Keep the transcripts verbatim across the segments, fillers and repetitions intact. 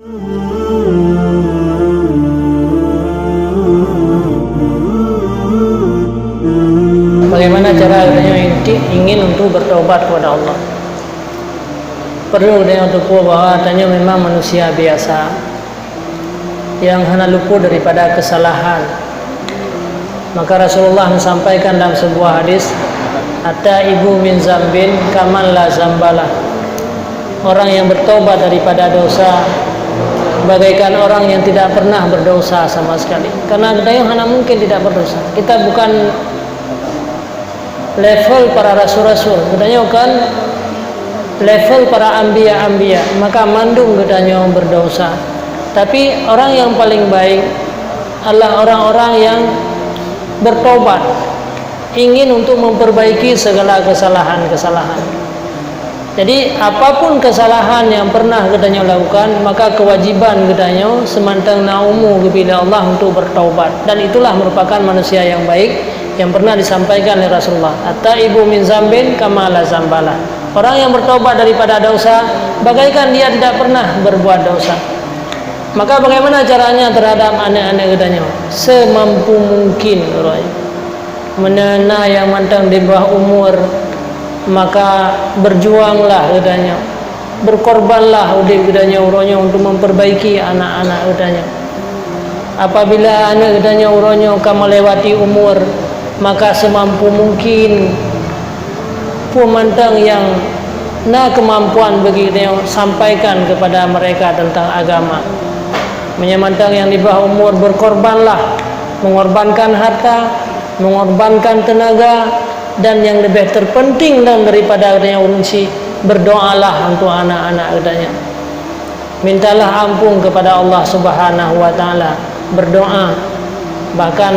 Bagaimana cara geutanyoe inti-, ingin untuk bertobat kepada Allah? Perlu geutanyoe teupeue bahwa tanyoe memang manusia biasa nyang hana luput daripada kesalahan. Maka Rasulullah menyampaikan dalam sebuah hadis, "At-taibu min zambin kaman la zambalah." Orang yang bertobat daripada dosa bagaikan orang yang tidak pernah berdosa sama sekali. Karena geutanyoe hana mungkin tidak berdosa. Kita bukan level para rasul-rasul. Geutanyoe kan level para anbiya-anbiya. Maka mandum geutanyoe berdosa. Tapi orang yang paling baik adalah orang-orang yang bertobat, ingin untuk memperbaiki segala kesalahan-kesalahan. Jadi, apapun kesalahan yang pernah geutanyoe lakukan, maka kewajiban geutanyoe seumantong na umu geubri lé Allah untuk bertaubat. Dan itulah merupakan manusia yang baik yang pernah disampaikan oleh Rasulullah, "At-taibu min zambin kama la zambalah." Orang yang bertobat daripada dosa bagaikan dia tidak pernah berbuat dosa. Maka bagaimana caranya terhadap aneuk-aneuk geutanyoe? Semampu mungkin, uroe. Meunyoe na nyang mantong di bawah umur, maka berjuanglah geutanyoe. Berkorbanlah udeb geutanyoe uroe nyoe untuk memperbaiki anak-anak geutanyoe. Apabila aneuk geutanyoe uroe nyoe ka melewati umur, maka semampu mungkin peue mantong nyang na kemampuan bagi geutanyoe sampaikan kepada mereka tentang agama. Meunyoe mantong nyang di bawah umur, berkorbanlah, mengorbankan harta, mengorbankan tenaga, dan yang lebih terpenting dan daripada geutanyoe ureueng syiek, berdoalah untuk anak-anak geutanyoe. Mintalah ampun kepada Allah Subhanahu wa Taala, berdoa. Bahkan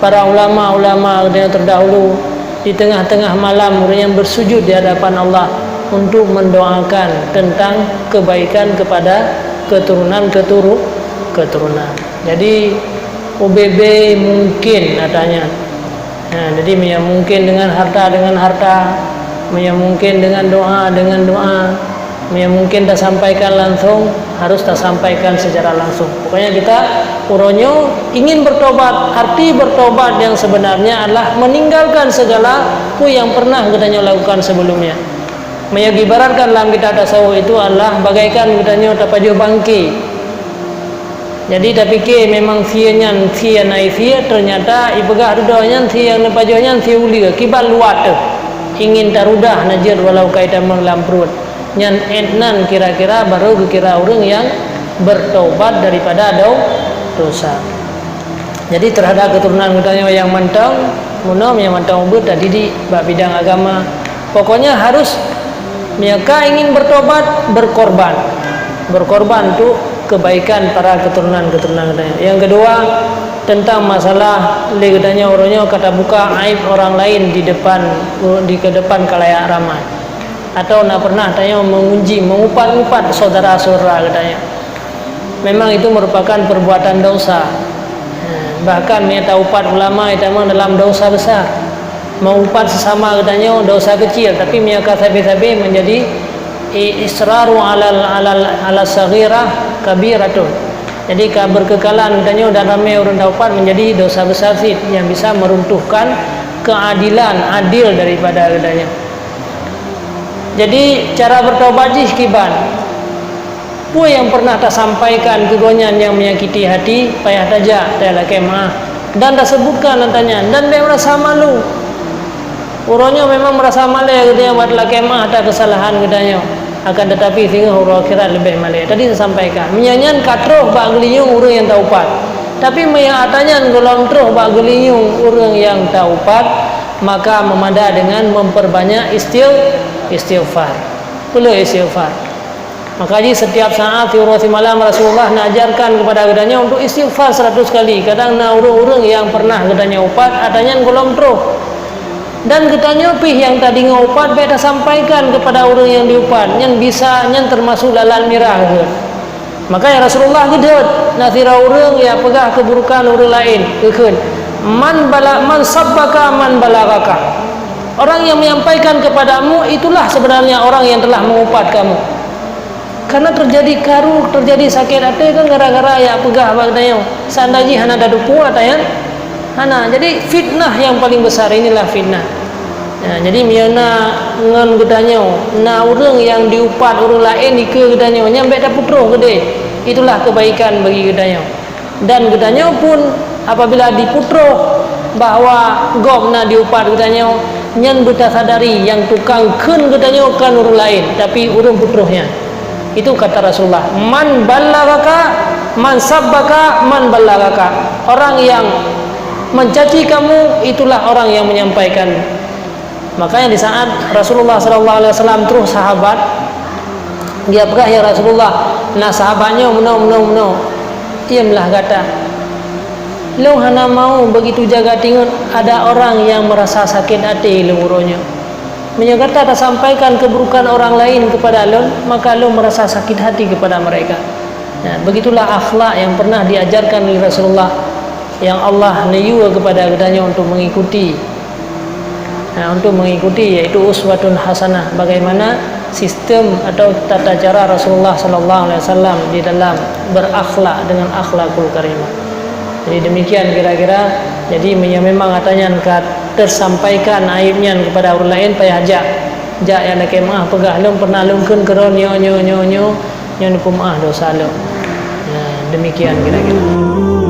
para ulama-ulama geutanyoe terdahulu, di tengah-tengah malam ureueng nyan bersujud di hadapan Allah untuk mendoakan tentang kebaikan kepada keturunan-keturu-, keturunan. Jadi, ubé-bé mungkin, katanya. Ha, jadi, meunyoe mungkin dengan harta, dengan harta, meunyoe mungkin dengan doa, dengan doa, meunyoe mungkin tasampaikan langsung, harus tasampaikan secara langsung. Pokoknya kita uroe nyoe ingin bertobat. Arti bertobat yang sebenarnya adalah meninggalkan segala peue yang pernah geutanyoe lakukan sebelumnya. Meunyoe ibaratkan lam kitab tasawuf itu adalah bagaikan geutanyoe tapajoh bangke. Jadi tapike memang sie nyan sie na sie, ternyata ipeugah dudoe nyan sie nyang neupajoh nyan sie uleue, kiban luwat teuh. Ingin tarudah na jeuet walau ka itamong lam pruet. Nyan ét nan kira-kira baru geukira ureueng nyang bertobat daripada do-, dosa. Jadi terhadap keturunan geutanyoe nyang mantong, meunyoe nyang mantong ubit tadidik bak bidang agama, pokoknya harus Meunyoe ka ingin bertobat, berkorban. Berkorban untuk kebaikan para keturunan-keturunan geutanyoe. Yang kedua, tentang masalah lé geutanyoe uroe nyoe ka tabuka aib orang lain di depan, di ke depan kalayak ramai. Atau na pernah tanyoe mengunci, mengupat-upat saudara-saudara geutanyoe. Memang itu merupakan perbuatan dosa. Bahkan meunyoe taupat ulama, itu memang dalam dosa besar. Meuupat sesama geutanyoe dosa kecil, tapi meunyoe ka sabe-sabe menjadi i-, israru alal, alal, ala saghirah kabiratun. Jadi ka berkekalan geutanyoe dan ramé ureueng taupat menjadi dosa besar cit yang bisa meruntuhkan keadilan, adil daripada geutanyoe. Jadi cara bertobat jih kiban. Peue nyang pernah tasampaikan keu gobnyan nyang menyakiti hati, payah tajak, talakée meu'ah, dan tasebutkan ata nyan, dan bék meurasa malu. Uroe nyoe memang meurasa malée geutanyoe bak talakée meu'ah ata keusalahan geutanyoe, akan teutapi singoh uroe akhirat leubeh malée. Tadi tasampaikan, meunyoe nyan ka troh bak geulinyueng ureuëng nyang taupat. Tapi meunyoe ata nyan gohlom troh bak geulinyueng ureuëng nyang taupat, maka meumada deungon memperbanyak istigh-, istighfar. Peuleueh istighfar. Maka jih setiap saat, siuroe simalam, Rasulullah neuajarkan keupada geutanyoe untuk istighfar seratus kali. Kadang na ureuëng-ureuëng nyang pernah geutanyoe upat, ata nyan gohlom troh. Dan geutanyoe pih nyang tadeungoe upat bék tasampaikan keupada ureuëng nyang diupat, nyan bisa, nyan teumasuk lalat mirah geuh. Maka ya Rasulullah geudeuet, na sidroe ureuëng nyang peugah keuburukan ureuëng laén, geukheun, "Man bala-, man sabbaka man balagaka." Orang yang menyampaikan kepadamu, itulah sebenarnya orang yang telah mengupat kamu. Karena terjadi karu, terjadi sakét até kan gara-gara ya peugah bak geutanyoe. Seandai jih hana tateupeue ata nyan, hana. Jadi fitnah yang paling besar inilah fitnah. Ya, jadi meunyoe na ngon geutanyoe, na ureuëng yang diupat ureuëng laén dikeue geutanyoe, nyan bék tapeutroh keudeh. Itulah kebaikan bagi geutanyoe. Dan geutanyoe pun apabila dipeutroh bahwa gob na diupat geutanyoe, nyan beutasadari nyang tukang kheun geutanyoe kan ureuëng laén, tapi ureuëng peutroh nyan. Itu kata Rasulullah, "Man ballagaka, man sabbaka, man ballagaka." Orang yang mencaci kamu, itulah orang yang menyampaikan. Makanya di saat Rasulullah sallallahu alaihi wasallam troh sahabat, dia peugah, "Ya Rasulullah, na sahabat nyoe meunoe, meunoe, meunoe." Diamlah gata. Lôn hana mau begitu jaga tingot ada orang yang merasa sakét até lôn uroe nyoe. Meunyoe gata tasampaikan keburukan orang lain kepada lôn, maka lôn merasa sakit hati kepada mereka. Nah, begitulah akhlak yang pernah diajarkan oleh Rasulullah yang Allah neuyue kepada geutanyoe untuk mengikuti. Nah, untuk mengikuti yaitu uswatun hasanah, bagaimana sistem atau tata cara Rasulullah sallallahu alaihi wasallam di dalam berakhlak dengan akhlakul karimah. Jadi demikian kira-kira. Jadi meunyoe memang ata nyan ka tersampaikan aib nyan kepada ureuëng laén, payah jak. Jak nyang lakée meuáh peugah, "Lôn pernah lôn kheun keudroe nyoe, nyoe, nyoe, nyoe, nyoe neupeumaáh dosa lôn." Nah, demikian kira-kira.